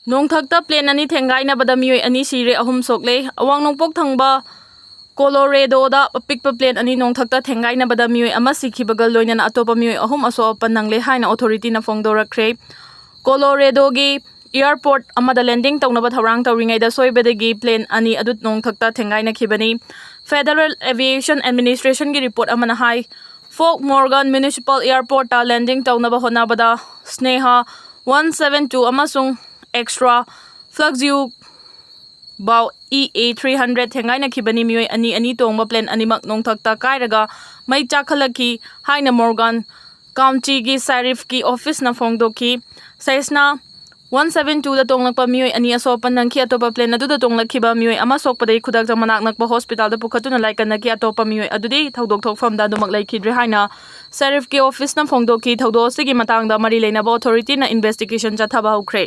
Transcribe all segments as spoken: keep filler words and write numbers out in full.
ꯅꯣꯡꯊꯛꯇ plane ꯑꯅꯤ ꯊꯦꯡꯒꯥꯏꯅꯕꯗ ꯃꯤꯑꯣꯏ ꯑꯅꯤ ꯁꯤꯔꯦ, ꯑꯍꯨꯝ ꯁꯣꯛꯂꯦ꯫ ꯑꯋꯥꯡ ꯅꯣꯡꯄꯣꯛ ꯊꯪꯕ ꯀꯣꯂꯣꯔꯦꯗꯣꯗ ꯑꯄꯤꯛꯄ ꯄ꯭ꯂꯦꯟ ꯑꯅꯤ ꯅꯣꯡꯊꯛꯇ ꯊꯦꯡꯒꯥꯏꯅꯕꯗ ꯃꯤꯑꯣꯏ ꯑꯃ ꯁꯤꯈꯤꯕꯒ ꯂꯣꯏꯅꯅ ꯑꯇꯣꯞꯄ ꯃꯤꯑꯣꯏ ꯑꯍꯨꯝ ꯑꯁꯣꯛ ꯑꯄꯟ ꯅꯪꯂꯦ ꯍꯥꯏꯅ ꯑꯣꯊꯣꯔꯤꯇꯤꯅ ꯐꯣꯡꯗꯣꯔꯛꯈ꯭ꯔꯦ꯫ ꯀꯣꯂꯣꯔꯦꯗꯣꯒꯤ ꯑꯦꯌꯔꯄꯣꯔꯠ ꯑꯃꯗ ꯂꯦꯟꯗꯤꯡ ꯇꯧꯅꯕ ꯊꯧꯔꯥꯡ ꯇꯧꯔꯤꯉꯩꯗ ꯁꯣꯏꯕꯗꯒꯤ ꯄ꯭ꯂꯦꯟ ꯑꯅꯤ ꯑꯗꯨ ꯅꯣꯡꯊꯛꯇ ꯊꯦꯡꯒꯥꯏꯅꯈꯤꯕꯅꯤ꯫ Federal Aviation Administrationꯒꯤ ꯔꯤꯄꯣꯔꯠ ꯑꯃꯅ ꯍꯥꯏ, ꯐꯣꯔꯠ ꯃꯣꯔꯒꯥꯟ ꯃ꯭ꯌꯨꯅꯤꯁꯤꯄꯥꯜ ꯑꯦꯌꯔꯄꯣꯔꯠꯇ ꯂꯦꯟꯗꯤꯡ ꯇꯧꯅꯕ ꯍꯣꯠꯅꯕꯗ ꯁ꯭ꯅꯦꯍꯥ ꯋꯥꯟ ꯁꯚꯦꯟ ꯇꯨ ꯑꯃꯁꯨꯡ ꯑꯦꯛꯁꯇ꯭ꯔꯥ ꯐ꯭ꯂꯛꯖꯤꯎ ꯕꯥꯎ ꯏ ꯑꯦ ꯊ꯭ꯔꯤ ꯍꯟꯗ꯭ꯔꯦꯠ ꯊꯦꯡꯒꯥꯏꯅꯈꯤꯕꯅꯤ꯫ ꯃꯤꯑꯣꯏ ꯑꯅꯤ ꯑꯅꯤ ꯇꯣꯡꯕ ꯄ꯭ꯂꯦꯟ ꯑꯅꯤꯃꯛ ꯅꯣꯡꯊꯛꯇ ꯀꯥꯏꯔꯒ ꯃꯩ ꯆꯥꯛꯈꯠꯂꯛꯈꯤ ꯍꯥꯏꯅ ꯃꯣꯔꯒꯥꯟ ꯀꯥꯎꯟꯇꯤꯒꯤ ꯁꯦꯔꯤꯐꯀꯤ ꯑꯣꯐꯤꯁꯅ ꯐꯣꯡꯗꯣꯛꯈꯤ꯫ ꯁꯦꯁꯅꯥ ꯋꯥꯟ ꯁꯚꯦꯟ ꯇꯨꯗ ꯇꯣꯡꯂꯛꯄ ꯃꯤꯑꯣꯏ ꯑꯅꯤ ꯑꯁꯣꯛ ꯑꯄꯟ ꯅꯪꯈꯤ꯫ ꯑꯇꯣꯞꯄ ꯄ꯭ꯂꯦꯟ ꯑꯗꯨꯗ ꯇꯣꯡꯂꯛꯈꯤꯕ ꯃꯤꯑꯣꯏ ꯑꯃ ꯁꯣꯛꯄꯗꯒꯤ ꯈꯨꯗꯛꯇ ꯃꯅꯥꯛ ꯅꯛꯄ ꯍꯣꯁꯄꯤꯇꯥꯜꯗ ꯄꯨꯈꯠꯇꯨꯅ ꯂꯥꯏꯀꯠꯅꯈꯤ꯫ ꯑꯇꯣꯞꯄ ꯃꯤꯑꯣꯏ ꯑꯗꯨꯗꯤ ꯊꯧꯗꯣꯛ ꯊꯣꯛꯐꯝꯗ ꯑꯗꯨꯃꯛ ꯂꯩꯈꯤꯗ꯭ꯔꯦ ꯍꯥꯏꯅ ꯁꯦꯔꯤꯐꯀꯤ ꯑꯣꯐꯤꯁꯅ ꯐꯣꯡꯗꯣꯛꯈꯤ꯫ ꯊꯧꯗꯣꯛ ꯑꯁꯤꯒꯤ ꯃꯇꯥꯡꯗ ꯃꯔꯤ ꯂꯩꯅꯕ ꯑꯣꯊꯣꯔꯤꯇꯤꯅ ꯏꯟꯚꯦꯁꯇꯤꯒꯦꯁꯟ ꯆꯠꯊꯕ ꯍꯧꯈ꯭ꯔꯦ꯫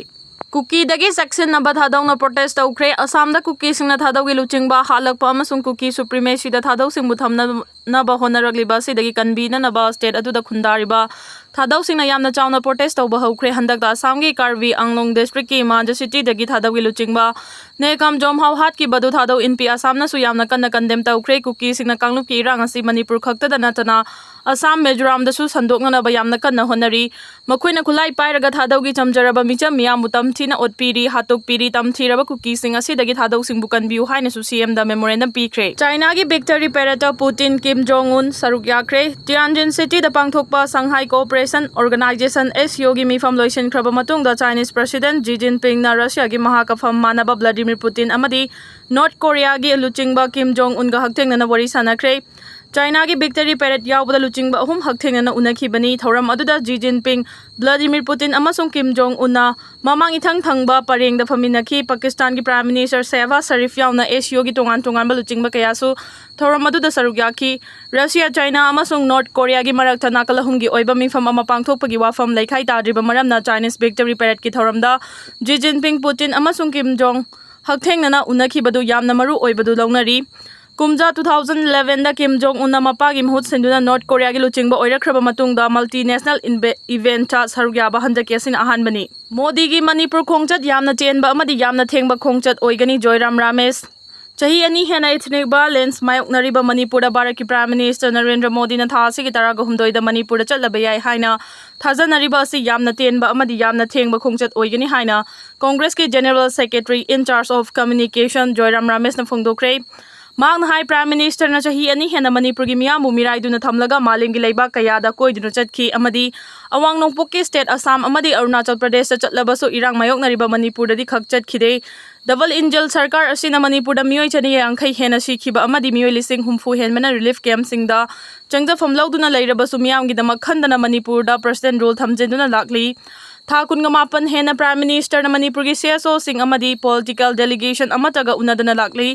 ꯀꯨꯀꯤꯗꯒꯤ ꯆꯦꯛꯁꯤꯟꯅꯕ ꯊꯥꯗꯧꯅ ꯄ꯭ꯔꯣꯇꯦꯁ ꯇꯧꯈ꯭ꯔꯦ꯫ ꯑꯁꯥꯝꯗ ꯀꯨꯀꯤꯁꯤꯡꯅ ꯊꯥꯗꯧꯒꯤ ꯂꯨꯆꯤꯡꯕ ꯍꯥꯠꯂꯛꯄ ꯑꯃꯁꯨꯡ ꯀꯨꯀꯤ ꯁꯨꯄ꯭ꯔꯤꯃꯦꯁꯤꯗ ꯊꯥꯗꯧꯁꯤꯡꯕꯨ ꯊꯝꯅꯕ ꯍꯣꯠꯅꯔꯛꯂꯤꯕ ꯑꯁꯤꯗꯒꯤ ꯀꯟꯕꯤꯅꯅꯕ ꯁ꯭ꯇꯦꯠ ꯑꯗꯨꯗ ꯈꯨꯟꯗꯥꯔꯤꯕ ꯊꯥꯗꯧꯁꯤꯡꯅ ꯌꯥꯝꯅ ꯆꯥꯎꯅ ꯄ꯭ꯔꯣꯇꯦꯁ ꯇꯧꯕ ꯍꯧꯈ꯭ꯔꯦ꯫ ꯍꯟꯗꯛꯇ ꯑꯁꯥꯝꯒꯤ ꯀꯥꯔꯕꯤ ꯑꯪꯂꯣꯡ ꯗꯤꯁꯇ꯭ꯔꯤꯛꯀꯤ ꯃꯥꯟꯖ ꯁꯤꯇꯤꯗꯒꯤ ꯊꯥꯗꯧꯒꯤ ꯂꯨꯆꯤꯡꯕ ꯅꯦꯀꯥꯝ ꯖꯣꯝꯍꯥꯎ ꯍꯥꯠꯈꯤꯕꯗꯨ ꯊꯥꯗꯧ ꯏꯟꯄꯤ ꯑꯁꯥꯝꯅꯁꯨ ꯌꯥꯝꯅ ꯀꯟꯅ ꯀꯟꯗꯦꯝ ꯇꯧꯈ꯭ꯔꯦ꯫ ꯀꯨꯀꯤꯁꯤꯡꯅ ꯀꯥꯡꯂꯨꯞꯀꯤ ꯏꯔꯥꯡ ꯑꯁꯤ ꯃꯅꯤꯄꯨꯔ ꯈꯛꯇꯗ ꯅꯠꯇꯅ ꯑꯁꯥꯝ, ꯃꯤꯖꯣꯔꯥꯝꯗꯁꯨ ꯁꯟꯗꯣꯛꯅꯅꯕ ꯌꯥꯝꯅ ꯀꯟꯅ ꯍꯣꯠꯅꯔꯤ꯫ ꯃꯈꯣꯏꯅ ꯈꯨꯠꯂꯥꯏ ꯄꯥꯏꯔꯒ ꯊꯥꯗꯧꯒꯤ ꯆꯝꯖꯔꯕ ꯃꯤꯆꯝ ꯃꯤꯌꯥꯝꯕꯨ ꯇꯝꯊꯤꯅ ꯑꯣꯠꯄꯤꯔꯤ, ꯍꯥꯠꯇꯣꯛꯄꯤꯔꯤ꯫ ꯇꯝꯊꯤꯔꯕ ꯀꯨꯀꯤꯁꯤꯡ ꯑꯁꯤꯗꯒꯤ ꯊꯥꯗꯧꯁꯤꯡꯕꯨ ꯀꯟꯕꯤꯌꯨ ꯍꯥꯏꯅꯁꯨ ꯁꯤ ꯑꯦꯝꯗ ꯃꯦꯃꯣꯔꯦꯟꯗꯝ ꯄꯤꯈ꯭ꯔꯦ꯫ ꯆꯥꯏꯅꯥꯒꯤ ꯚꯤꯛꯇꯔꯤ ꯄꯦꯔꯦꯗꯇ ꯄꯨꯇꯤꯟ, ꯀꯤꯝ ꯖꯣꯡ ꯎꯟ ꯁꯔꯨꯛ ꯌꯥꯈ꯭ꯔꯦ꯫ ꯇꯤꯌꯥꯟꯖꯤꯟ ꯁꯤꯇꯤꯗ ꯄꯥꯡꯊꯣꯛꯄ Shanghai cooperation organisation, S C ꯑꯣꯒꯤ ꯃꯤꯐꯝ ꯂꯣꯏꯁꯤꯟꯈ꯭ꯔꯕ ꯃꯇꯨꯡꯗ ꯆꯥꯏꯅꯤꯁ ꯄ꯭ꯔꯁꯤꯗꯦꯟ ꯖꯤ ꯖꯤꯟꯄꯤꯡꯅ ꯔꯁꯤꯌꯥꯒꯤ ꯃꯍꯥꯀꯐꯝ ꯃꯥꯟꯅꯕ ꯚ꯭ꯂꯥꯗꯤꯃꯤꯔ ꯄꯨꯇꯤꯟ ꯑꯃꯗꯤ ꯅꯣꯔꯠ ꯀꯣꯔꯤꯌꯥꯒꯤ ꯂꯨꯆꯤꯡꯕ ꯀꯤꯝ ꯖꯣꯡ ꯎꯟꯒ ꯍꯛꯊꯦꯡꯅꯅ ꯋꯥꯔꯤ ꯁꯥꯟꯅꯈ꯭ꯔꯦ꯫ ꯆꯥꯏꯅꯥꯒꯤ ꯚꯤꯛꯇꯔꯤ ꯄꯦꯔꯦꯗ ꯌꯥꯎꯕꯗ ꯂꯨꯆꯤꯡꯕ ꯑꯍꯨꯝ ꯍꯛꯊꯦꯡꯅꯅ ꯎꯅꯈꯤꯕꯅꯤ꯫ ꯊꯧꯔꯝ ꯑꯗꯨꯗ ꯖꯤ ꯖꯤꯟꯄꯤꯡ, ꯚ꯭ꯂꯥꯗꯤꯃꯤꯔ ꯄꯨꯇꯤꯟ ꯑꯃꯁꯨꯡ ꯀꯤꯝ ꯖꯣꯡ ꯎꯟꯅ ꯃꯃꯥꯡ ꯏꯊꯪ ꯊꯪꯕ ꯄꯔꯦꯡꯗ ꯐꯝꯃꯤꯟꯅꯈꯤ꯫ ꯄꯥꯀꯤꯁꯇꯥꯟꯒꯤ ꯄ꯭ꯔꯥꯏꯝ ꯃꯤꯅꯤꯁꯇꯔ ꯁꯦꯍꯕꯥꯖ ꯁꯔꯤꯐ ꯌꯥꯎꯅ ꯑꯦꯁ ꯁꯤ ꯑꯣꯒꯤ ꯇꯣꯉꯥꯟ ꯇꯣꯉꯥꯟꯕ ꯂꯨꯆꯤꯡꯕ ꯀꯌꯥꯁꯨ ꯊꯧꯔꯝ ꯑꯗꯨꯗ ꯁꯔꯨꯛ ꯌꯥꯈꯤ꯫ ꯔꯁꯤꯌꯥ, ꯆꯥꯏꯅꯥ ꯑꯃꯁꯨꯡ ꯅꯣꯔꯠ ꯀꯣꯔꯤꯌꯥꯒꯤ ꯃꯔꯛꯇ ꯅꯥꯀꯜ ꯑꯍꯨꯝꯒꯤ ꯑꯣꯏꯕ ꯃꯤꯐꯝ ꯑꯃ ꯄꯥꯡꯊꯣꯛꯄꯒꯤ ꯋꯥꯐꯝ ꯂꯩꯈꯥꯏ ꯇꯥꯗ꯭ꯔꯤꯕ ꯃꯔꯝꯅ ꯆꯥꯏꯅꯤꯁ ꯚꯤꯛꯇꯔꯤ ꯄꯦꯔꯦꯗꯀꯤ ꯊꯧꯔꯝꯗ ꯖꯤ ꯖꯤꯟꯄꯤꯡ, ꯄꯨꯇꯤꯟ ꯑꯃꯁꯨꯡ ꯀꯤꯝ ꯖꯣꯡ ꯍꯛꯊꯦꯡꯅꯅ ꯎꯅꯈꯤꯕꯗꯨ ꯌꯥꯝꯅ ꯃꯔꯨ ꯑꯣꯏꯕꯗꯨ ꯂꯧꯅꯔꯤ꯫ ꯀꯨꯝꯖꯥ ꯇꯨ ꯊꯥꯎꯖꯟ ꯏꯂꯦꯚꯦꯟꯗ ꯀꯤꯝ ꯖꯣꯡ ꯎꯟꯅ ꯃꯄꯥꯒꯤ ꯃꯍꯨꯠ ꯁꯤꯟꯗꯨꯅ ꯅꯣꯔꯠ ꯀꯣꯔꯤꯌꯥꯒꯤ ꯂꯨꯆꯤꯡꯕ ꯑꯣꯏꯔꯛꯈ꯭ꯔꯕ ꯃꯇꯨꯡꯗ multinational ꯏꯚꯦꯟꯠꯇ ꯁꯔꯨꯛ ꯌꯥꯕ ꯍꯟꯗꯛꯀꯤ ꯑꯁꯤꯅ ꯑꯍꯥꯟꯕꯅꯤ꯫ ꯃꯣꯗꯤꯒꯤ ꯃꯅꯤꯄꯨꯔ ꯈꯣꯡꯆꯠ ꯌꯥꯝꯅ ꯇꯦꯟꯕ ꯑꯃꯗꯤ ꯌꯥꯝꯅ ꯊꯦꯡꯕ ꯈꯣꯡꯆꯠ ꯑꯣꯏꯒꯅꯤ, ꯖꯣꯏꯔꯥꯝ ꯔꯥꯃꯦꯁ꯫ ꯆꯍꯤ ꯑꯅꯤ ꯍꯦꯟꯅ ethnic violence ꯃꯥꯌꯣꯛꯅꯔꯤꯕ ꯃꯅꯤꯄꯨꯔꯗ ꯚꯥꯔꯠꯀꯤ Prime Minister ꯅꯔꯦꯟꯗ꯭ꯔ ꯃꯣꯗꯤꯅ ꯊꯥ ꯑꯁꯤꯒꯤ ꯇꯔꯥꯒ ꯍꯨꯝꯗꯣꯏꯗ ꯃꯅꯤꯄꯨꯔꯗ ꯆꯠꯂꯕ ꯌꯥꯏ ꯍꯥꯏꯅ ꯊꯥꯖꯅꯔꯤꯕ ꯑꯁꯤ ꯌꯥꯝꯅ ꯇꯦꯟꯕ ꯑꯃꯗꯤ ꯌꯥꯝꯅ ꯊꯦꯡꯕ ꯈꯣꯡꯆꯠ ꯑꯣꯏꯒꯅꯤ ꯍꯥꯏꯅ Congressꯀꯤ General Secretary in charge of Communication ꯖꯣꯏꯔꯥꯝ ꯔꯥꯃꯦꯁꯅ ꯐꯣꯡꯗꯣꯛꯈ꯭ꯔꯦ꯫ ꯃꯍꯥꯛꯅ ꯍꯥꯏ, Prime Ministerꯅ ꯆꯍꯤ ꯑꯅꯤ ꯍꯦꯟꯅ ꯃꯅꯤꯄꯨꯔꯒꯤ ꯃꯤꯌꯥꯝꯕꯨ ꯃꯤꯔꯥꯏꯗꯨꯅ ꯊꯝꯂꯒ ꯃꯥꯂꯦꯝꯒꯤ ꯂꯩꯕꯥꯛ ꯀꯌꯥꯗ ꯀꯣꯏꯗꯨꯅ ꯆꯠꯈꯤ ꯑꯃꯗꯤ ꯑꯋꯥꯡ ꯅꯣꯡꯄꯣꯛꯀꯤ state ꯑꯁꯥꯝ ꯑꯃꯗꯤ ꯑꯔꯨꯅꯥꯆꯜ ꯄ꯭ꯔꯗꯦꯁꯇ ꯆꯠꯂꯕꯁꯨ ꯏꯔꯥꯡ ꯃꯥꯌꯣꯛꯅꯔꯤꯕ ꯃꯅꯤꯄꯨꯔꯗꯗꯤ ꯈꯛ ꯆꯠꯈꯤꯗꯦ꯫ Double engine ꯁꯔꯀꯥꯔ ꯑꯁꯤꯅ ꯃꯅꯤꯄꯨꯔꯗ ꯃꯤꯑꯣꯏ ꯆꯅꯤ ꯌꯥꯡꯈꯩ ꯍꯦꯟꯅ ꯁꯤꯈꯤꯕ ꯑꯃꯗꯤ ꯃꯤꯑꯣꯏ ꯂꯤꯁꯤꯡ ꯍꯨꯝꯐꯨ ꯍꯦꯟꯕꯅ relief campꯁꯤꯡꯗ ꯆꯪꯖꯐꯝ ꯂꯧꯗꯨꯅ ꯂꯩꯔꯕꯁꯨ ꯃꯤꯌꯥꯝꯒꯤꯗꯃꯛ ꯈꯟꯗꯅ ꯃꯅꯤꯄꯨꯔꯗ President Rule ꯊꯝꯖꯤꯟꯗꯨꯅ ꯂꯥꯛꯂꯤ꯫ ꯊꯥ ꯀꯨꯟꯒ ꯃꯥꯄꯟ ꯍꯦꯟꯅ Prime Ministerꯅ ꯃꯅꯤꯄꯨꯔꯒꯤ CSOꯁꯤꯡ ꯑꯃꯗꯤ political delegation ꯑꯃꯠꯇꯒ ꯎꯅꯗꯅ ꯂꯥꯛꯂꯤ꯫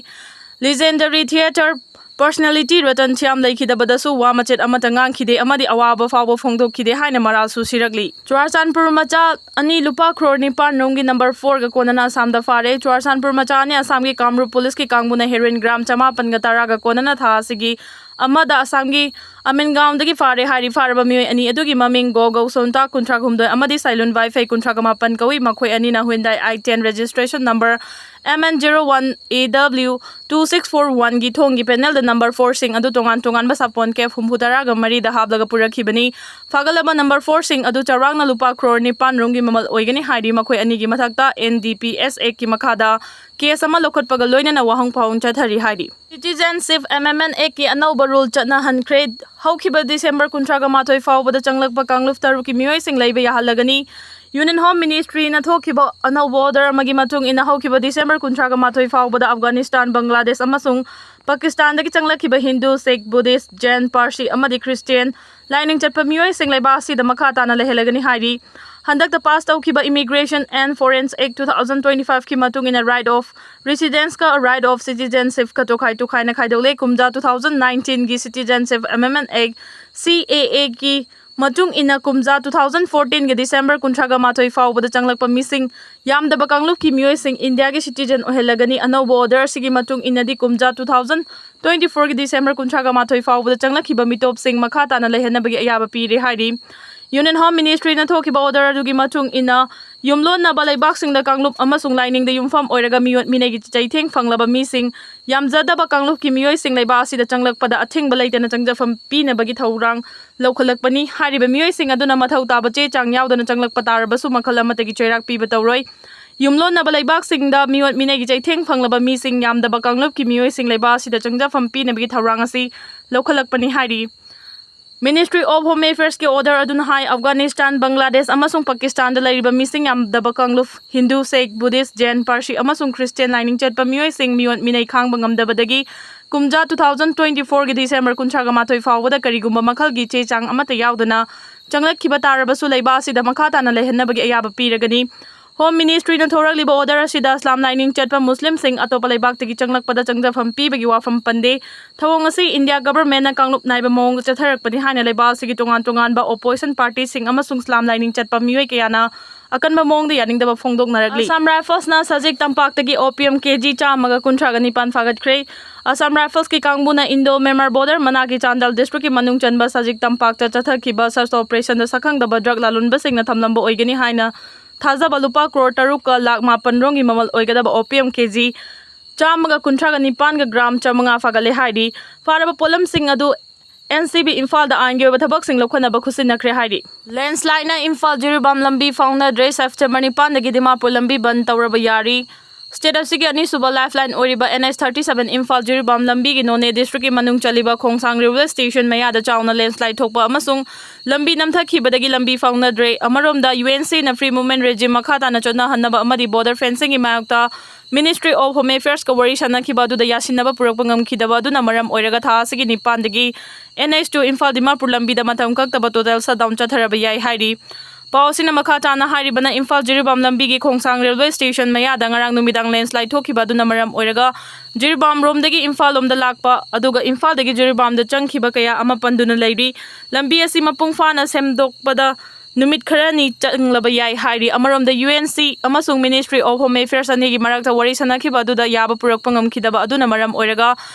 Legendary theatre personality Ratan Shyam ꯂꯩꯈꯤꯗꯕꯗꯁꯨ ꯋꯥ ꯃꯆꯦꯠ ꯑꯃꯠꯇ ꯉꯥꯡꯈꯤꯗꯦ ꯑꯃꯗꯤ ꯑꯋꯥꯕ ꯐꯥꯎꯕ ꯐꯣꯡꯗꯣꯛꯈꯤꯗꯦ ꯍꯥꯏꯅ ꯃꯔꯥꯜꯁꯨ ꯁꯤꯔꯛꯂꯤ꯫ ꯆꯨꯔꯥꯆꯥꯟꯄꯨꯔ ꯃꯆꯥ ꯑꯅꯤ ꯂꯨꯄꯥ ꯀ꯭ꯔꯣꯔ ꯅꯤꯄꯥꯟ ꯔꯣꯝꯒꯤ number fourꯒ ꯀꯣꯟꯅꯅ ꯑꯁꯥꯝꯗ ꯐꯥꯔꯦ꯫ ꯆꯨꯔꯥꯆꯥꯟꯄꯨꯔ ꯃꯆꯥ ꯑꯅꯤ ꯑꯁꯥꯝꯒꯤ ꯀꯥꯝꯔꯨꯞ ꯄꯨꯂꯤꯁꯀꯤ ꯀꯥꯡꯕꯨꯅ heroin gram ꯆꯃꯥꯄꯟꯒ ꯇꯔꯥꯒ ꯀꯣꯟꯅꯅ ꯊꯥ ꯑꯁꯤꯒꯤ ꯑꯃꯗ ꯑꯁꯥꯝꯒꯤ ꯑꯃꯤꯟꯒꯥꯎꯟꯗꯒꯤ ꯐꯥꯔꯦ ꯍꯥꯏꯔꯤ꯫ ꯐꯥꯔꯕ ꯃꯤꯑꯣꯏ ꯑꯅꯤ ꯑꯗꯨꯒꯤ ꯃꯃꯤꯡ ꯒꯣ ꯒꯧꯁꯣꯟꯇꯥ, ꯀꯨꯟꯊ꯭ꯔꯥ ꯍꯨꯝꯗꯣꯏ, ꯑꯃꯗꯤ ꯁꯥꯏꯂꯨꯟ ꯕꯥꯏꯐꯩ, ꯀꯨꯟꯊ꯭ꯔꯥ ꯃꯥꯄꯟ ꯀꯧꯏ꯫ ꯃꯈꯣꯏ ꯑꯅꯤꯅ Hyundai i ten registration number M N zero one A W two six four oneꯒꯤ ꯊꯣꯡꯒꯤ panelꯗ number fourꯁꯤꯡ ꯑꯗꯨ ꯇꯣꯉꯥꯟ ꯇꯣꯉꯥꯟꯕ ꯁꯥꯄꯣꯟ cab ꯍꯨꯝꯐꯨ ꯇꯔꯥꯒ ꯃꯔꯤꯗ ꯍꯥꯞꯂꯒ ꯄꯨꯔꯛꯈꯤꯕꯅꯤ꯫ ꯐꯥꯒꯠꯂꯕ number fourꯁꯤꯡ ꯑꯗꯨ ꯆꯥꯎꯔꯥꯛꯅ ꯂꯨꯄꯥ ꯀ꯭ꯔꯣꯔ ꯅꯤꯄꯥꯟ ꯔꯣꯝꯒꯤ ꯃꯃꯜ ꯑꯣꯏꯒꯅꯤ ꯍꯥꯏꯔꯤ꯫ ꯃꯈꯣꯏ ꯑꯅꯤꯒꯤ ꯃꯊꯛꯇ N D P S Actꯀꯤ ꯃꯈꯥꯗ case ꯑꯃ ꯂꯧꯈꯠꯄꯒ ꯂꯣꯏꯅꯅ ꯋꯥꯍꯪ ꯄꯥꯎꯍꯪ ꯆꯠꯊꯔꯤ ꯍꯥꯏꯔꯤ꯫ Citizenship Amendment Actꯀꯤ ꯑꯅꯧꯕ rule ꯆꯠꯅꯍꯟꯈ꯭ꯔꯦ꯫ ꯍꯧꯈꯤꯕ December ꯀꯨꯟꯊ꯭ꯔꯥꯒ ꯃꯥꯊꯣꯏ ꯐꯥꯎꯕꯗ ꯆꯪꯂꯛꯄ ꯀꯥꯡꯂꯨꯞ ꯇꯔꯨꯛꯀꯤ ꯃꯤꯑꯣꯏꯁꯤꯡ ꯂꯩꯕ ꯌꯥꯍꯜꯂꯒꯅꯤ꯫ Union Home Ministryꯅ ꯊꯣꯛꯈꯤꯕ ꯑꯅꯧꯕ order ꯑꯃꯒꯤ ꯃꯇꯨꯡ ꯏꯟꯅ ꯍꯧꯈꯤꯕ December ꯀꯨꯟꯊ꯭ꯔꯥꯒ ꯃꯥꯊꯣꯏ ꯐꯥꯎꯕꯗ Afghanistan, Bangladesh ꯑꯃꯁꯨꯡ Pakistanꯗꯒꯤ ꯆꯪꯂꯛꯈꯤꯕ Hindu, Sikh, Buddhist, Jain, Parsi ꯑꯃꯗꯤ Christian ꯂꯥꯏꯅꯤꯡ ꯆꯠꯄ ꯃꯤꯑꯣꯏꯁꯤꯡ ꯂꯩꯕꯥꯛ ꯑꯁꯤꯗ ꯃꯈꯥ ꯇꯥꯅ ꯂꯩꯍꯜꯂꯒꯅꯤ ꯍꯥꯏꯔꯤ꯫ ꯍꯟꯗꯛꯇ pass ꯇꯧꯈꯤꯕ Immigration and Foreign Act two thousand twenty fiveꯀꯤ ꯃꯇꯨꯡ ꯏꯟꯅ right of residenceꯀ right of citizenshipꯀ ꯇꯣꯈꯥꯏ ꯇꯣꯈꯥꯏꯅ ꯈꯥꯏꯗꯣꯛꯂꯦ꯫ ꯀꯨꯝꯖꯥ two thousand nineteenꯒꯤ Citizenship Amendment Act, C A Aꯒꯤ ꯃꯇꯨꯡ ꯏꯟꯅ ꯀꯨꯝꯖꯥ two thousand fourteen ꯒꯤ December ꯀꯨꯟꯊ꯭ꯔꯥꯒ ꯃꯥꯊꯣꯏ ꯐꯥꯎꯕꯗ ꯆꯪꯂꯛꯄ ꯃꯤꯁꯤꯡ ꯌꯥꯝꯗꯕ ꯀꯥꯡꯂꯨꯞꯀꯤ ꯃꯤꯑꯣꯏꯁꯤꯡ ꯏꯟꯗꯤꯌꯥꯒꯤ citizen ꯑꯣꯏꯍꯜꯂꯒꯅꯤ꯫ ꯑꯅꯧꯕ order ꯑꯁꯤꯒꯤ ꯃꯇꯨꯡ ꯏꯟꯅꯗꯤ ꯀꯨꯝꯖꯥ two thousand twenty four ꯒꯤ December ꯀꯨꯟꯊ꯭ꯔꯥꯒ ꯃꯥꯊꯣꯏ ꯐꯥꯎꯕꯗ ꯆꯪꯂꯛꯈꯤꯕ ꯃꯤꯇꯣꯞꯁꯤꯡ ꯃꯈꯥ ꯇꯥꯅ ꯂꯩꯍꯟꯅꯕꯒꯤ ꯑꯌꯥꯕ ꯄꯤꯔꯦ ꯍꯥꯏꯔꯤ꯫ Union Home Ministry ꯅ ꯊꯣꯛꯈꯤꯕ order ꯑꯗꯨꯒꯤ ꯃꯇꯨꯡ ꯏꯟꯅ ꯌꯨꯝꯂꯣꯟꯅꯕ ꯂꯩꯕꯥꯛꯁꯤꯡꯗ ꯀꯥꯡꯂꯨꯞ ꯑꯃꯁꯨꯡ ꯂꯥꯏꯅꯤꯡꯗ ꯌꯨꯝꯐꯝ ꯑꯣꯏꯔꯒ ꯃꯤꯑꯣꯠ ꯃꯤꯅꯩꯒꯤ ꯆꯩꯊꯦꯡ ꯐꯪꯂꯕ ꯃꯤꯁꯤꯡ ꯌꯥꯝꯖꯗꯕ ꯀꯥꯡꯂꯨꯞꯀꯤ ꯃꯤꯑꯣꯏꯁꯤꯡ ꯂꯩꯕꯥꯛ ꯑꯁꯤꯗ ꯆꯪꯂꯛꯄꯗ ꯑꯊꯤꯡꯕ ꯂꯩꯇꯅ ꯆꯪꯖꯐꯝ ꯄꯤꯅꯕꯒꯤ ꯊꯧꯔꯥꯡ ꯂꯧꯈꯠꯂꯛꯄꯅꯤ꯫ ꯍꯥꯏꯔꯤꯕ ꯃꯤꯑꯣꯏꯁꯤꯡ ꯑꯗꯨꯅ ꯃꯊꯧ ꯇꯥꯕ ꯆꯦ ꯆꯥꯡ ꯌꯥꯎꯗꯅ ꯆꯪꯂꯛꯄ ꯇꯥꯔꯕꯁꯨ ꯃꯈꯜ ꯑꯃꯠꯇꯒꯤ ꯆꯩꯔꯥꯛ ꯄꯤꯕ ꯇꯧꯔꯣꯏ꯫ ꯌꯨꯝꯂꯣꯟꯅꯕ ꯂꯩꯕꯥꯛꯁꯤꯡꯗ ꯃꯤꯑꯣꯠ ꯃꯤꯅꯩꯒꯤ ꯆꯩꯊꯦꯡ ꯐꯪꯂꯕ ꯃꯤꯁꯤꯡ ꯌꯥꯝꯗꯕ ꯀꯥꯡꯂꯨꯞꯀꯤ ꯃꯤꯑꯣꯏꯁꯤꯡ ꯂꯩꯕꯥꯛ ꯑꯁꯤꯗ ꯆꯪꯖꯐꯝ ꯄꯤꯅꯕꯒꯤ ꯊꯧꯔꯥꯡ ꯑꯁꯤ ꯂꯧꯈꯠꯂꯛꯄꯅꯤ ꯍꯥꯏꯔꯤ꯫ Ministry of Home Affairs ꯀꯤ order ꯑꯗꯨꯅ ꯍꯥꯏ, ꯑꯐꯒꯥꯅꯤꯁꯇꯥꯟ, ꯕꯪꯒ꯭ꯂꯥꯗꯦꯁ ꯑꯃꯁꯨꯡ ꯄꯥꯀꯤꯁꯇꯥꯟꯗ ꯂꯩꯔꯤꯕ ꯃꯤꯁꯤꯡ ꯌꯥꯝꯗꯕ ꯀꯥꯡꯂꯨꯞ, ꯍꯤꯟꯗꯨ, ꯁꯤꯈ, ꯕꯨꯙꯤꯁ, ꯖꯦꯟ, ꯄꯥꯔꯁꯤ ꯑꯃꯁꯨꯡ ꯈ꯭ꯔꯤꯁꯇꯤꯌꯥꯟ ꯂꯥꯏꯅꯤꯡ ꯆꯠꯄ ꯃꯤꯑꯣꯏꯁꯤꯡ ꯃꯤꯑꯣꯠ ꯃꯤꯅꯩ ꯈꯥꯡꯕ ꯉꯝꯗꯕꯗꯒꯤ ꯀꯨꯝꯖꯥ two thousand twenty four ꯒꯤ December ꯀꯨꯟꯊ꯭ꯔꯥꯒ ꯃꯥꯊꯣꯏ ꯐꯥꯎꯕꯗ ꯀꯔꯤꯒꯨꯝꯕ ꯃꯈꯜꯒꯤ ꯆꯦ ꯆꯥꯡ ꯑꯃꯠꯇ ꯌꯥꯎꯗꯅ ꯆꯪꯂꯛꯈꯤꯕ ꯇꯥꯔꯕꯁꯨ ꯂꯩꯕꯥꯛ ꯑꯁꯤꯗ ꯃꯈꯥ ꯇꯥꯅ ꯂꯩꯍꯟꯅꯕꯒꯤ ꯑꯌꯥꯕ ꯄꯤꯔꯒꯅꯤ꯫ Home Ministry ꯅ ꯊꯣꯔꯛꯂꯤꯕ order ꯑꯁꯤꯗ ꯏꯁꯂꯥꯝ ꯂꯥꯏꯅꯤꯡ ꯆꯠꯄ ꯃꯨꯁꯂꯤꯝꯁꯤꯡ ꯑꯇꯣꯞꯄ ꯂꯩꯕꯥꯛꯇꯒꯤ ꯆꯪꯂꯛꯄꯗ ꯆꯪꯖꯐꯝ ꯄꯤꯕꯒꯤ ꯋꯥꯐꯝ ꯄꯟꯗꯦ꯫ ꯊꯧꯑꯣꯡ ꯑꯁꯤ ꯏꯟꯗꯤꯌꯥ government ꯅ ꯀꯥꯡꯂꯨꯞ ꯅꯥꯏꯕ ꯃꯑꯣꯡꯗ ꯆꯠꯊꯔꯛꯄꯅꯤ ꯍꯥꯏꯅ ꯂꯩꯕꯥꯛ ꯑꯁꯤꯒꯤ ꯇꯣꯉꯥꯟ ꯇꯣꯉꯥꯟꯕ opposition party ꯁꯤꯡ ꯑꯃꯁꯨꯡ ꯏꯁꯂꯥꯝ ꯂꯥꯏꯅꯤꯡ ꯆꯠꯄ ꯃꯤꯑꯣꯏ ꯀꯌꯥꯅ ꯑꯀꯟꯕ ꯃꯑꯣꯡꯗ ꯌꯥꯅꯤꯡꯗꯕ ꯐꯣꯡꯗꯣꯛꯅꯔꯛꯂꯤ꯫ Assam Rifles ꯅ ꯁꯖꯤꯛ ꯇꯝꯄꯥꯛꯇꯒꯤ opium ꯀꯦ ꯖꯤ ꯆꯥꯝꯃꯒ ꯀꯨꯟꯊ꯭ꯔꯥꯒ ꯅꯤꯄꯥꯟ ꯐꯥꯒꯠꯈ꯭ꯔꯦ꯫ Assam Rifles ꯀꯤ ꯀꯥꯡꯕꯨꯅ Indo Myanmar border ꯃꯅꯥꯛꯀꯤ Chandel district ꯀꯤ ꯃꯅꯨꯡ ꯆꯟꯕ ꯁꯖꯤꯛ ꯇꯝꯄꯥꯛꯇ ꯆꯠꯊꯈꯤꯕ search operation ꯗ ꯁꯛꯈꯪꯗꯕ drug ꯂꯥꯂꯣꯟꯕꯁꯤꯡꯅ ꯊꯝꯂꯝꯕ ꯑꯣꯏꯒꯅꯤ ꯍꯥꯏꯅ ꯊꯥꯖꯕ ꯂꯨꯄꯥ ꯀ꯭ꯔꯣꯔ ꯇꯔꯨꯛꯀ ꯂꯥꯛ ꯃꯥꯄꯟ ꯔꯣꯝꯒꯤ ꯃꯃꯜ ꯑꯣꯏꯒꯗꯕ opium ꯀꯦ ꯖꯤ ꯆꯥꯝꯃꯒ ꯀꯨꯟꯊ꯭ꯔꯥꯒ ꯅꯤꯄꯥꯟꯒ gram ꯆꯥꯃꯉꯥ ꯐꯥꯒꯠꯂꯦ ꯍꯥꯏꯔꯤ꯫ ꯐꯥꯔꯕ ꯄꯣꯠꯂꯝꯁꯤꯡ ꯑꯗꯨ N C B ꯏꯝꯐꯥꯜꯗ ꯑꯥꯏꯟꯒꯤ ꯑꯣꯏꯕ ꯊꯕꯛꯁꯤꯡ ꯂꯧꯈꯠꯅꯕ ꯈꯨꯠꯁꯤꯟꯅꯈ꯭ꯔꯦ ꯍꯥꯏꯔꯤ꯫ Landslide ꯅ ꯏꯝꯐꯥꯜ ꯖꯤꯔꯤꯕꯥꯝ ꯂꯝꯕꯤ ꯐꯥꯎꯅꯗ꯭ꯔꯦ꯫ September ꯅꯤꯄꯥꯟꯗꯒꯤ ꯗꯤꯃꯥꯄꯨꯔ ꯂꯝꯕꯤ ꯕꯟ ꯇꯧꯔꯕ ꯌꯥꯔꯤ꯫ State ꯑꯁꯤꯒꯤ ꯑꯅꯤꯁꯨꯕ lifeline ꯑꯣꯏꯔꯤꯕ N H thirty seven Imphal Jiribam ꯂꯝꯕꯤꯒꯤ ꯅꯣꯅꯦ district ꯀꯤ ꯃꯅꯨꯡ ꯆꯜꯂꯤꯕ ꯈꯣꯡꯁꯥꯡ railway station ꯃꯌꯥꯗ ꯆꯥꯎꯅ landslide ꯊꯣꯛꯄ ꯑꯃꯁꯨꯡ ꯂꯝꯕꯤ ꯅꯝꯊꯈꯤꯕꯗꯒꯤ ꯂꯝꯕꯤ ꯐꯥꯎꯅꯗ꯭ꯔꯦ꯫ ꯑꯃꯔꯣꯝꯗ, U N C ꯅ free movement regime ꯃꯈꯥ ꯇꯥꯅ ꯆꯠꯅꯍꯟꯅꯕ ꯑꯃꯗꯤ border fencing ꯒꯤ ꯃꯥꯌꯣꯛꯇ Ministry of Home Affairs ꯀ ꯋꯥꯔꯤ ꯁꯥꯅꯈꯤꯕ ꯑꯗꯨꯗ ꯌꯥꯁꯤꯟꯅꯕ ꯄꯨꯔꯛꯄ ꯉꯝꯈꯤꯗꯕ ꯑꯗꯨꯅ ꯃꯔꯝ ꯑꯣꯏꯔꯒ ꯊꯥ ꯑꯁꯤꯒꯤ ꯅꯤꯄꯥꯟꯗꯒꯤ N H two Imphal Dimapur ꯂꯝꯕꯤꯗ ꯃꯇꯝ ꯀꯛꯇꯕ total shutdown ꯆꯠꯊꯔꯕ ꯌꯥꯏ ꯍꯥꯏꯔꯤ꯫ ꯄꯥꯎ ꯑꯁꯤꯅ ꯃꯈꯥ ꯇꯥꯅ ꯍꯥꯏꯔꯤꯕꯅ ꯏꯝꯐꯥꯜ ꯖꯤꯔꯤꯕꯥꯝ ꯂꯝꯕꯤꯒꯤ ꯈꯣꯡꯁꯥꯡ ꯔꯦꯜꯋꯦ ꯁ꯭ꯇꯦꯁꯟ ꯃꯌꯥꯗ ꯉꯔꯥꯡ ꯅꯨꯃꯤꯗꯥꯡ ꯂꯦꯟꯁ꯭ꯂꯥꯏꯗ ꯊꯣꯛꯈꯤꯕ ꯑꯗꯨꯅ ꯃꯔꯝ ꯑꯣꯏꯔꯒ ꯖꯤꯔꯤꯕꯥꯝ ꯔꯣꯝꯗꯒꯤ ꯏꯝꯐꯥꯜ ꯂꯣꯝꯗ ꯂꯥꯛꯄ ꯑꯗꯨꯒ ꯏꯝꯐꯥꯜꯗꯒꯤ ꯖꯤꯔꯤꯕꯥꯝꯗ ꯆꯪꯈꯤꯕ ꯀꯌꯥ ꯑꯃ ꯄꯟꯗꯨꯅ ꯂꯩꯔꯤ꯫ ꯂꯝꯕꯤ ꯑꯁꯤ ꯃꯄꯨꯡ ꯐꯥꯅ ꯁꯦꯝꯗꯣꯛꯄꯗ ꯅꯨꯃꯤꯠ ꯈꯔꯅꯤ ꯆꯪꯂꯕ ꯌꯥꯏ ꯍꯥꯏꯔꯤ꯫ ꯑꯃꯔꯣꯝꯗ ꯌꯨ ꯑꯦꯟ ꯁꯤ ꯑꯃꯁꯨꯡ Ministry of Home Affairs ꯑꯅꯤꯒꯤ ꯃꯔꯛꯇ ꯋꯥꯔꯤ ꯁꯥꯟꯅꯈꯤꯕ ꯑꯗꯨꯗ ꯌꯥꯕ ꯄꯨꯔꯛꯄ ꯉꯝꯈꯤꯗꯕ ꯑꯗꯨꯅ ꯃꯔꯝ ꯑꯣꯏꯔꯒ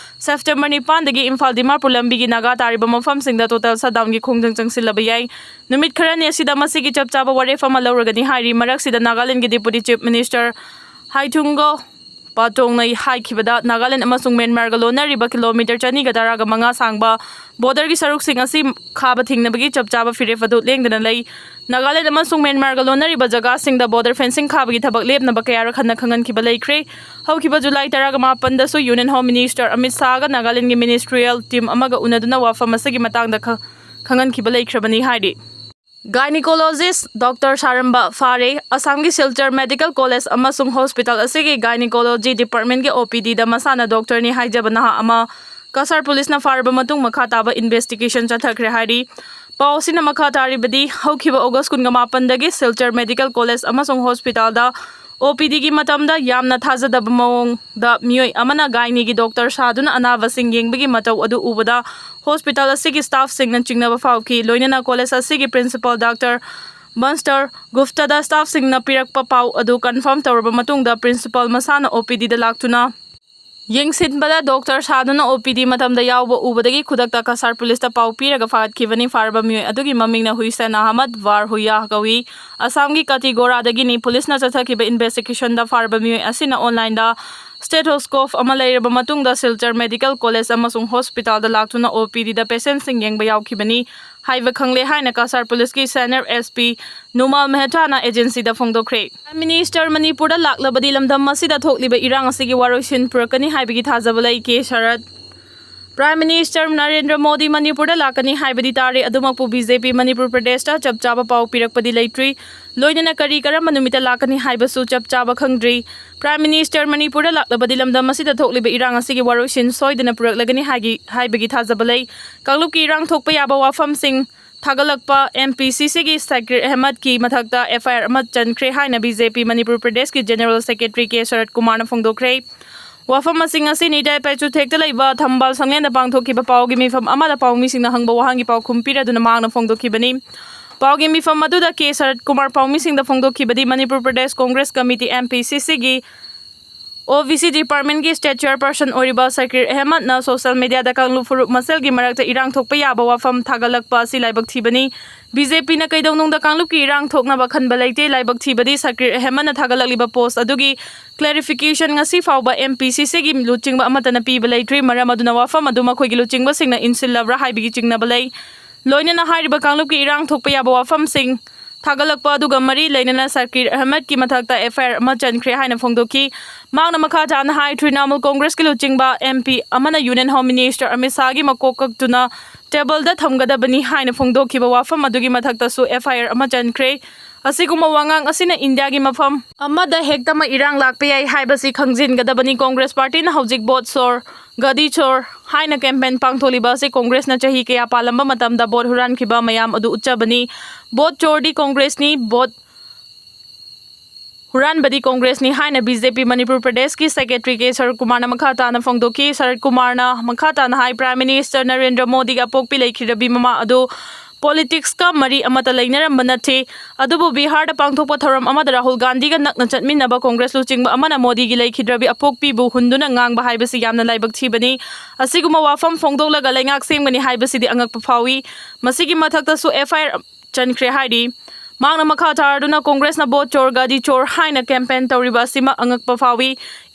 ꯁꯦꯞꯇꯦꯝꯕꯔ ꯅꯤꯄꯥꯟꯗꯒꯤ ꯏꯝꯐꯥꯜ ꯗꯤꯃꯥꯄꯨꯔ ꯂꯝꯕꯤꯒꯤ ꯅꯥꯒꯥ ꯇꯥꯔꯤꯕ ꯃꯐꯝꯁꯤꯡꯗ ꯇꯣꯇꯦꯜ ꯁꯠꯗꯥꯎꯟꯒꯤ ꯈꯣꯡꯖꯪ ꯆꯪꯁꯤꯜꯂꯕ ꯌꯥꯏ꯫ ꯅꯨꯃꯤꯠ ꯈꯔꯅꯤ ꯑꯁꯤꯗ ꯃꯁꯤꯒꯤ ꯆꯞ ꯆꯥꯕ ꯋꯥꯔꯦꯞ ꯑꯃ ꯂꯧꯔꯒꯅꯤ ꯍꯥꯏꯔꯤ꯫ ꯃꯔꯛꯁꯤꯗ ꯅꯥꯒꯥꯂꯦꯟꯒꯤ Deputy Chief Minister ꯍꯥꯏꯊꯨꯡꯒꯣ ꯄꯥꯇꯣꯡꯅ ꯍꯥꯏꯈꯤꯕꯗ ꯅꯥꯒꯥꯂꯦꯟ ꯑꯃꯁꯨꯡ ꯃ꯭ꯌꯥꯟꯃꯥꯔꯒ ꯂꯣꯟꯅꯔꯤꯕ ꯀꯤꯂꯣꯃꯤꯇꯔ ꯆꯅꯤꯒ ꯇꯔꯥꯒ ꯃꯉꯥ ꯁꯥꯡꯕ ꯕꯣꯔꯗꯔꯒꯤ ꯁꯔꯨꯛꯁꯤꯡ ꯑꯁꯤ ꯈꯥꯕ ꯊꯤꯡꯅꯕꯒꯤ ꯆꯞ ꯆꯥꯕ ꯐꯤꯔꯦꯞ ꯑꯗꯨ ꯂꯦꯡꯗꯅ ꯂꯩ꯫ ꯅꯥꯒꯥꯂꯦꯟ ꯑꯃꯁꯨꯡ ꯃ꯭ꯌꯥꯟꯃꯥꯔꯒ ꯂꯣꯟꯅꯔꯤꯕ ꯖꯒꯥꯁꯤꯡꯗ ꯕꯣꯔꯗꯔ ꯐꯦꯟꯁꯤꯡ ꯈꯥꯕꯒꯤ ꯊꯕꯛ ꯂꯦꯞꯅꯕ ꯀꯌꯥꯔꯛ ꯍꯟꯅ ꯈꯪꯍꯟꯈꯤꯕ ꯂꯩꯈ꯭ꯔꯦ꯫ ꯍꯧꯈꯤꯕ ꯖꯨꯂꯥꯏ ꯇꯔꯥꯒ ꯃꯥꯄꯟꯗꯁꯨ Union Home Minister Amit ꯁꯥꯍꯒ ꯅꯥꯒꯥꯂꯦꯟꯒꯤ Ministerial Team ꯑꯃꯒ ꯎꯅꯗꯨꯅ ꯋꯥꯐꯝ ꯑꯁꯤꯒꯤ ꯃꯇꯥꯡꯗ ꯈ-, ꯈꯪꯍꯟꯈꯤꯕ ꯂꯩꯈ꯭ꯔꯕꯅꯤ ꯍꯥꯏꯔꯤ꯫ Gynecologist Doctor ꯁꯥꯔꯝꯕ ꯐꯥꯔꯦ꯫ ꯑꯁꯥꯝꯒꯤ ꯁꯤꯜꯆꯔ Medical College ꯑꯃꯁꯨꯡ Hospital ꯑꯁꯤꯒꯤ Gynecology Departmentꯀꯤ OPDꯗ ꯃꯁꯥꯅ ꯗꯣꯛꯇꯔꯅꯤ ꯍꯥꯏꯖꯕ ꯅꯍꯥ ꯑꯃ ꯀꯁꯥꯔ ꯄꯨꯂꯤꯁꯅ ꯐꯥꯔꯕ ꯃꯇꯨꯡ ꯃꯈꯥ ꯇꯥꯕ investigation ꯆꯠꯊꯈ꯭ꯔꯦ ꯍꯥꯏꯔꯤ꯫ ꯄꯥꯎ ꯑꯁꯤꯅ ꯃꯈꯥ ꯇꯥꯔꯤꯕꯗꯤ, ꯍꯧꯈꯤꯕ ꯑꯣꯒꯁ ꯀꯨꯟꯒ ꯃꯥꯄꯟꯗꯒꯤ ꯁꯤꯜꯆꯔ Medical College ꯑꯃꯁꯨꯡ Hospitalꯗ OPDꯒꯤ ꯃꯇꯝꯗ ꯌꯥꯝꯅ ꯊꯥꯖꯗꯕ ꯃꯑꯣꯡꯗ ꯃꯤꯑꯣꯏ ꯑꯃꯅ ꯒꯥꯏꯅꯤꯒꯤ ꯗꯣꯛꯇꯔ ꯁꯥꯗꯨꯅ ꯑꯅꯥꯕꯁꯤꯡ ꯌꯦꯡꯕꯒꯤ ꯃꯇꯧ ꯑꯗꯨ ꯎꯕꯗ ꯍꯣꯁꯄꯤꯇꯥꯜ ꯑꯁꯤꯒꯤ staffꯁꯤꯡꯅ ꯆꯤꯡꯅꯕ ꯐꯥꯎꯈꯤ꯫ ꯂꯣꯏꯅꯅ ꯀꯣꯂꯦꯖ ꯑꯁꯤꯒꯤ principal ꯗꯥꯛꯇꯔ ꯕꯟꯁꯇꯔ ꯒꯨꯞꯇꯗ staffꯁꯤꯡꯅ ꯄꯤꯔꯛꯄ ꯄꯥꯎ ꯑꯗꯨ confirm ꯇꯧꯔꯕ ꯃꯇꯨꯡꯗ principal ꯃꯁꯥꯅ OPDꯗ ꯂꯥꯛꯇꯨꯅ ꯌꯦꯡꯁꯤꯟꯕꯗ ꯗꯣꯛꯇꯔ ꯁꯥꯗꯨꯅ OPD ꯃꯇꯝꯗ ꯌꯥꯎꯕ ꯎꯕꯗꯒꯤ ꯈꯨꯗꯛꯇ ꯀꯁꯥꯔ ꯄꯨꯂꯤꯁꯇ ꯄꯥꯎ ꯄꯤꯔꯒ ꯐꯥꯒꯠꯈꯤꯕꯅꯤ꯫ ꯐꯥꯔꯕ ꯃꯤꯑꯣꯏ ꯑꯗꯨꯒꯤ ꯃꯃꯤꯡꯅ ꯍꯨꯏꯁꯦꯟ ꯑꯍꯃꯗ ꯋꯥꯔ ꯍꯨꯌꯥ ꯀꯧꯏ꯫ ꯑꯁꯥꯝꯒꯤ ꯀꯇꯤꯒꯣꯔꯥꯗꯒꯤꯅꯤ꯫ ꯄꯨꯂꯤꯁꯅ ꯆꯠꯊꯈꯤꯕ investigationꯗ ꯐꯥꯔꯕ ꯃꯤꯑꯣꯏ ꯑꯁꯤꯅ onlineꯗ stethoscope ꯑꯃ ꯂꯩꯔꯕ ꯃꯇꯨꯡꯗ ꯁꯤꯜꯆꯔ Medical College ꯑꯃꯁꯨꯡ ꯍꯣꯁꯄꯤꯇꯥꯜꯗ ꯂꯥꯛꯇꯨꯅ OPDꯗ patientꯁꯤꯡ ꯌꯦꯡꯕ ꯌꯥꯎꯈꯤꯕꯅꯤ ꯍꯥꯏꯕ ꯈꯪꯂꯦ ꯍꯥꯏꯅ ꯀꯁꯥꯔ ꯄꯨꯂꯤꯁꯀꯤ senior SP ꯅꯨꯃꯥꯜ ꯃꯦꯍꯇꯥꯅ agencyꯗ ꯐꯣꯡꯗꯣꯛꯈ꯭ꯔꯦ꯫ Prime Minister ꯃꯅꯤꯄꯨꯔꯗ ꯂꯥꯛꯂꯕꯗꯤ ꯂꯝꯗꯝ ꯑꯁꯤꯗ ꯊꯣꯛꯂꯤꯕ ꯏꯔꯥꯡ ꯑꯁꯤꯒꯤ ꯋꯥꯔꯣꯏꯁꯤꯟ ꯄꯨꯔꯛꯀꯅꯤ ꯍꯥꯏꯕꯒꯤ ꯊꯥꯖꯕ ꯂꯩ꯫ ꯀꯦ ꯁꯔꯠ꯫ Prime Minister ꯅꯔꯦꯟꯗ꯭ꯔ ꯃꯣꯗꯤ ꯃꯅꯤꯄꯨꯔꯗ ꯂꯥꯛꯀꯅꯤ ꯍꯥꯏꯕꯗꯤ ꯇꯥꯔꯦ, ꯑꯗꯨꯃꯛꯄꯨ BJP ꯃꯅꯤꯄꯨꯔ ꯄ꯭ꯔꯗꯦꯁꯇ ꯆꯞ ꯆꯥꯕ ꯄꯥꯎ ꯄꯤꯔꯛꯄꯗꯤ ꯂꯩꯇ꯭ꯔꯤ꯫ ꯂꯣꯏꯅꯅ ꯀꯔꯤ ꯀꯔꯝꯕ ꯅꯨꯃꯤꯠꯇ ꯂꯥꯛꯀꯅꯤ ꯍꯥꯏꯕꯁꯨ ꯆꯞ ꯆꯥꯕ ꯈꯪꯗ꯭ꯔꯤ꯫ Prime Minister ꯃꯅꯤꯄꯨꯔꯗ ꯂꯥꯛꯂꯕꯗꯤ ꯂꯝꯗꯝ ꯑꯁꯤꯗ ꯊꯣꯛꯂꯤꯕ ꯏꯔꯥꯡ ꯑꯁꯤꯒꯤ ꯋꯥꯔꯣꯏꯁꯤꯟ ꯁꯣꯏꯗꯅ ꯄꯨꯔꯛꯂꯒꯅꯤ ꯍꯥꯏꯒꯤ-, ꯍꯥꯏꯕꯒꯤ ꯊꯥꯖꯕ ꯂꯩ꯫ ꯀꯥꯡꯂꯨꯞꯀꯤ ꯏꯔꯥꯡ ꯊꯣꯛꯄ ꯌꯥꯕ ꯋꯥꯐꯝꯁꯤꯡ ꯊꯥꯒꯠꯂꯛꯄ ꯑꯦꯝ ꯄꯤ ꯁꯤ ꯁꯤꯒꯤ ꯁꯀꯤꯔ ꯑꯍꯃꯗꯀꯤ ꯃꯊꯛꯇ ꯑꯦꯐ ꯑꯥꯏ ꯑꯥꯔ ꯑꯃ ꯆꯟꯈ꯭ꯔꯦ ꯍꯥꯏꯅ ꯕꯤ ꯖꯦ ꯄꯤ ꯃꯅꯤꯄꯨꯔ ꯄ꯭ꯔꯗꯦꯁꯀꯤ ꯖꯦꯅꯔꯦꯜ ꯁꯦꯀ꯭ꯔꯦꯇꯔꯤ ꯀꯦ ꯁꯔꯠ ꯀꯨꯃꯥꯔꯅ ꯐꯣꯡꯗꯣꯛꯈ꯭ꯔꯦ꯫ ꯋꯥꯐꯝ ꯑꯁꯤꯡ ꯑꯁꯤ ꯅꯤꯗꯥꯏ ꯄꯥꯏꯆꯨꯊꯦꯛꯇ ꯂꯩꯕ ꯊꯝꯕꯥꯜ ꯁꯪꯂꯦꯟꯗ ꯄꯥꯡꯊꯣꯛꯈꯤꯕ ꯄꯥꯎꯒꯤ ꯃꯤꯐꯝ ꯑꯃꯗ ꯄꯥꯎꯃꯤꯁꯤꯡꯅ ꯍꯪꯕ ꯋꯥꯍꯪꯒꯤ ꯄꯥꯎꯈꯨꯝ ꯄꯤꯔꯗꯨꯅ ꯃꯍꯥꯛꯅ ꯐꯣꯡꯗꯣꯛꯈꯤꯕꯅꯤ꯫ ꯄꯥꯎꯒꯤ ꯃꯤꯐꯝ ꯑꯗꯨꯗ ꯀꯦ ꯁꯔꯠ ꯀꯨꯃꯥꯔ ꯄꯥꯎꯃꯤꯁꯤꯡꯗ ꯐꯣꯡꯗꯣꯛꯈꯤꯕꯗꯤ Manipur Pradesh Congress committee M P C ꯁꯤꯒꯤ ꯑꯣ ꯕꯤ ꯁꯤ ꯗꯤꯄꯥꯔꯠꯃꯦꯟꯒꯤ ꯁ꯭ꯇꯦꯠ ꯆꯤꯌꯔꯄꯔꯁꯟ ꯑꯣꯏꯔꯤꯕ ꯁꯀꯤꯔ ꯑꯍꯃꯗꯅ ꯁꯣꯁꯤꯌꯦꯜ ꯃꯤꯗꯤꯌꯥꯗ ꯀꯥꯡꯂꯨꯞ ꯐꯨꯔꯨꯞ ꯃꯁꯦꯜꯒꯤ ꯃꯔꯛꯇ ꯏꯔꯥꯡ ꯊꯣꯛꯄ ꯌꯥꯕ ꯋꯥꯐꯝ ꯊꯥꯒꯠꯂꯛꯄ ꯑꯁꯤ ꯂꯥꯏꯕꯛ ꯊꯤꯕꯅꯤ꯫ ꯕꯤ ꯖꯦ ꯄꯤꯅ ꯀꯩꯗꯧꯅꯨꯡꯗ ꯀꯥꯡꯂꯨꯞꯀꯤ ꯏꯔꯥꯡ ꯊꯣꯛꯅꯕ ꯈꯟꯕ ꯂꯩꯇꯦ꯫ ꯂꯥꯏꯕꯛ ꯊꯤꯕꯗꯤ ꯁꯀꯤꯔ ꯑꯍꯃꯗꯅ ꯊꯥꯒꯠꯂꯛꯂꯤꯕ ꯄꯣꯁ ꯑꯗꯨꯒꯤ ꯀ꯭ꯂꯦꯔꯤꯐꯤꯀꯦꯁꯟ ꯉꯁꯤ ꯐꯥꯎꯕ ꯑꯦꯝ ꯄꯤ ꯁꯤ ꯁꯤꯒꯤ ꯂꯨꯆꯤꯡꯕ ꯑꯃꯠꯇꯅ ꯄꯤꯕ ꯂꯩꯇ꯭ꯔꯤ꯫ ꯃꯔꯝ ꯑꯗꯨꯅ ꯋꯥꯐꯝ ꯑꯗꯨ ꯃꯈꯣꯏꯒꯤ ꯂꯨꯆꯤꯡꯕꯁꯤꯡꯅ ꯏꯟꯁꯤꯜꯂꯕ꯭ꯔꯥ ꯍꯥꯏꯕꯒꯤ ꯆꯤꯡꯅꯕ ꯂꯩ꯫ ꯂꯣꯏꯅꯅ ꯍꯥꯏꯔꯤꯕ ꯀꯥꯡꯂꯨꯞꯀꯤ ꯏꯔꯥꯡ ꯊꯣꯛꯄ ꯌꯥꯕ ꯋꯥꯐꯝꯁꯤꯡ ꯊꯥꯒꯠꯂꯛꯄ ꯑꯗꯨꯒ ꯃꯔꯤ ꯂꯩꯅꯅ ꯁꯀꯤꯔ ꯑꯍꯃꯗꯀꯤ ꯃꯊꯛꯇ ꯑꯦꯐ ꯑꯥꯏ ꯑꯥꯔ ꯑꯃ ꯆꯟꯈ꯭ꯔꯦ ꯍꯥꯏꯅ ꯐꯣꯡꯗꯣꯛꯈꯤ꯫ ꯃꯍꯥꯛꯅ ꯃꯈꯥ ꯇꯥꯅ ꯍꯥꯏ, ꯇ꯭ꯔꯤꯅꯥꯃꯨꯜ ꯀꯣꯡꯒ꯭ꯔꯦꯁꯀꯤ ꯂꯨꯆꯤꯡꯕ ꯑꯦꯝ ꯄꯤ ꯑꯃꯅ ꯌꯨꯅꯤꯌꯟ ꯍꯣꯝ ꯃꯤꯅꯤꯁꯇꯔ ꯑꯃꯤꯠ ꯁꯥꯍꯒꯤ ꯃꯀꯣꯛ ꯀꯛꯇꯨꯅ ꯇꯦꯕꯜꯗ ꯊꯝꯒꯗꯕꯅꯤ ꯍꯥꯏꯅ ꯐꯣꯡꯗꯣꯛꯈꯤꯕ ꯋꯥꯐꯝ ꯑꯗꯨꯒꯤ ꯃꯊꯛꯇꯁꯨ ꯑꯦꯐ ꯑꯥꯏ ꯑꯥꯔ ꯑꯃ ꯆꯟꯈ꯭ꯔꯦ꯫ ꯑꯁꯤꯒꯨꯝꯕ ꯋꯥꯉꯥꯡ ꯑꯁꯤꯅ ꯏꯟꯗꯤꯌꯥꯒꯤ ꯃꯐꯝ ꯑꯃꯗ ꯍꯦꯛꯇꯃꯛ ꯏꯔꯥꯡ ꯂꯥꯛꯄ ꯌꯥꯏ ꯍꯥꯏꯕꯁꯤ ꯈꯪꯖꯤꯟꯒꯗꯕꯅꯤ꯫ ꯀꯣꯡꯒ꯭ꯔꯦꯁ ꯄꯥꯔꯇꯤꯅ ꯍꯧꯖꯤꯛ ꯚꯣꯠ ꯁꯣꯔ, ꯒꯗꯤ ꯆꯣꯔ ꯍꯥꯏꯅ ꯀꯦꯝꯄꯦꯟ ꯄꯥꯡꯊꯣꯛꯂꯤꯕ ꯑꯁꯤ ꯀꯣꯡꯒ꯭ꯔꯦꯁꯅ ꯆꯍꯤ ꯀꯌꯥ ꯄꯥꯜꯂꯝꯕ ꯃꯇꯝꯗ ꯚꯣꯠ ꯍꯨꯔꯥꯟꯈꯤꯕ ꯃꯌꯥꯝ ꯑꯗꯨ ꯎꯠꯆꯕꯅꯤ꯫ ꯚꯣꯠ ꯆꯣꯔꯗꯤ ꯀꯣꯡꯒ꯭ꯔꯦꯁꯅꯤ, ꯚꯣꯠ ꯍꯨꯔꯥꯟꯕꯗꯤ ꯀꯣꯡꯒ꯭ꯔꯦꯁꯅꯤ ꯍꯥꯏꯅ ꯕꯤ ꯖꯦ ꯄꯤ ꯃꯅꯤꯄꯨꯔ ꯄ꯭ꯔꯗꯦꯁꯀꯤ ꯁꯦꯀ꯭ꯔꯦꯇꯔꯤ ꯀꯦ ꯁꯔꯠ ꯀꯨꯃꯥꯔꯅ ꯃꯈꯥ ꯇꯥꯅ ꯐꯣꯡꯗꯣꯛꯈꯤ꯫ ꯁꯔꯠ ꯀꯨꯃꯥꯔꯅ ꯃꯈꯥ ꯇꯥꯅ ꯍꯥꯏ, ꯄ꯭ꯔꯥꯏꯝ ꯃꯤꯅꯤꯁꯇꯔ ꯅꯔꯦꯟꯗ꯭ꯔ ꯃꯣꯗꯤꯒꯤ ꯑꯄꯣꯛꯄꯤ ꯂꯩꯈꯤꯗ꯭ꯔꯕꯤ ꯃꯃꯥ ꯑꯗꯨ ꯄꯣꯂꯤꯇꯤꯛꯁꯀ ꯃꯔꯤ ꯑꯃꯠꯇ ꯂꯩꯅꯔꯝꯕ ꯅꯠꯇꯦ꯫ ꯑꯗꯨꯕꯨ ꯕꯤꯍꯥꯔꯗ ꯄꯥꯡꯊꯣꯛꯄ ꯊꯧꯔꯝ ꯑꯃꯗ ꯔꯥꯍꯨꯜ ꯒꯥꯟꯙꯤꯒ ꯅꯛꯅ ꯆꯠꯃꯤꯟꯅꯕ ꯀꯣꯡꯒ꯭ꯔꯦꯁ ꯂꯨꯆꯤꯡꯕ ꯑꯃꯅ ꯃꯣꯗꯤꯒꯤ ꯂꯩꯈꯤꯗ꯭ꯔꯕꯤ ꯑꯄꯣꯛꯄꯤꯕꯨ ꯍꯨꯟꯗꯨꯅ ꯉꯥꯡꯕ ꯍꯥꯏꯕꯁꯤ ꯌꯥꯝꯅ ꯂꯥꯏꯕꯛ ꯊꯤꯕꯅꯤ꯫ ꯑꯁꯤꯒꯨꯝꯕ ꯋꯥꯐꯝ ꯐꯣꯡꯗꯣꯛꯂꯒ ꯂꯩꯉꯥꯛ ꯁꯦꯝꯒꯅꯤ ꯍꯥꯏꯕꯁꯤꯗꯤ ꯑꯉꯛꯄ ꯐꯥꯎꯏ꯫ ꯃꯁꯤꯒꯤ ꯃꯊꯛꯇꯁꯨ ꯑꯦꯐ ꯑꯥꯏ ꯑꯥꯔ ꯆꯟꯈ꯭ꯔꯦ ꯍꯥꯏꯔꯤ꯫ ꯃꯍꯥꯛꯅ ꯃꯈꯥ ꯇꯥꯔꯗꯨꯅ ꯀꯣꯡꯒ꯭ꯔꯦꯁꯅ ꯚꯣꯠ ꯆꯣꯔ, ꯒꯥꯗꯤ ꯆꯣꯔ ꯍꯥꯏꯅ ꯀꯦꯝꯄꯦꯟ ꯇꯧꯔꯤꯕ ꯑꯁꯤꯃꯛ ꯑꯉꯛꯄ ꯐꯥꯎꯏ꯫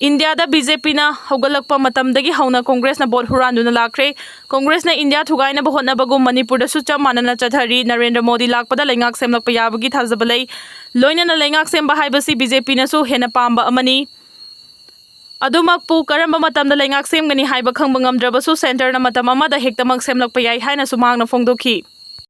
ꯏꯟꯗꯤꯌꯥꯗ ꯕꯤ ꯖꯦ ꯄꯤꯅ ꯍꯧꯒꯠꯂꯛꯄ ꯃꯇꯝꯗꯒꯤ ꯍꯧꯅ ꯀꯣꯡꯒ꯭ꯔꯦꯁꯅ ꯚꯣꯠ ꯍꯨꯔꯥꯟꯗꯨꯅ ꯂꯥꯛꯈ꯭ꯔꯦ꯫ ꯀꯣꯡꯒ꯭ꯔꯦꯁꯅ ꯏꯟꯗꯤꯌꯥ ꯊꯨꯒꯥꯏꯅꯕ ꯍꯣꯠꯅꯕꯒꯨꯝ ꯃꯅꯤꯄꯨꯔꯗꯁꯨ ꯆꯞ ꯃꯥꯟꯅꯅ ꯆꯠꯊꯔꯤ꯫ ꯅꯔꯦꯟꯗ꯭ꯔ ꯃꯣꯗꯤ ꯂꯥꯛꯄꯗ ꯂꯩꯉꯥꯛ ꯁꯦꯝꯂꯛꯄ ꯌꯥꯕꯒꯤ ꯊꯥꯖꯕ ꯂꯩ꯫ ꯂꯣꯏꯅꯅ ꯂꯩꯉꯥꯛ ꯁꯦꯝꯕ ꯍꯥꯏꯕꯁꯤ ꯕꯤ ꯖꯦ ꯄꯤꯅꯁꯨ ꯍꯦꯟꯅ ꯄꯥꯝꯕ ꯑꯃꯅꯤ꯫ ꯑꯗꯨꯃꯛꯄꯨ ꯀꯔꯝꯕ ꯃꯇꯝꯗ ꯂꯩꯉꯥꯛ ꯁꯦꯝꯒꯅꯤ ꯍꯥꯏꯕ ꯈꯪꯕ ꯉꯝꯗ꯭ꯔꯕꯁꯨ ꯁꯦꯟꯇꯔꯅ ꯃꯇꯝ ꯑꯃꯗ ꯍꯦꯛꯇꯃꯛ ꯁꯦꯝꯂꯛꯄ ꯌꯥꯏ ꯍꯥꯏꯅꯁꯨ ꯃꯍꯥꯛꯅ ꯐꯣꯡꯗꯣꯛꯈꯤ꯫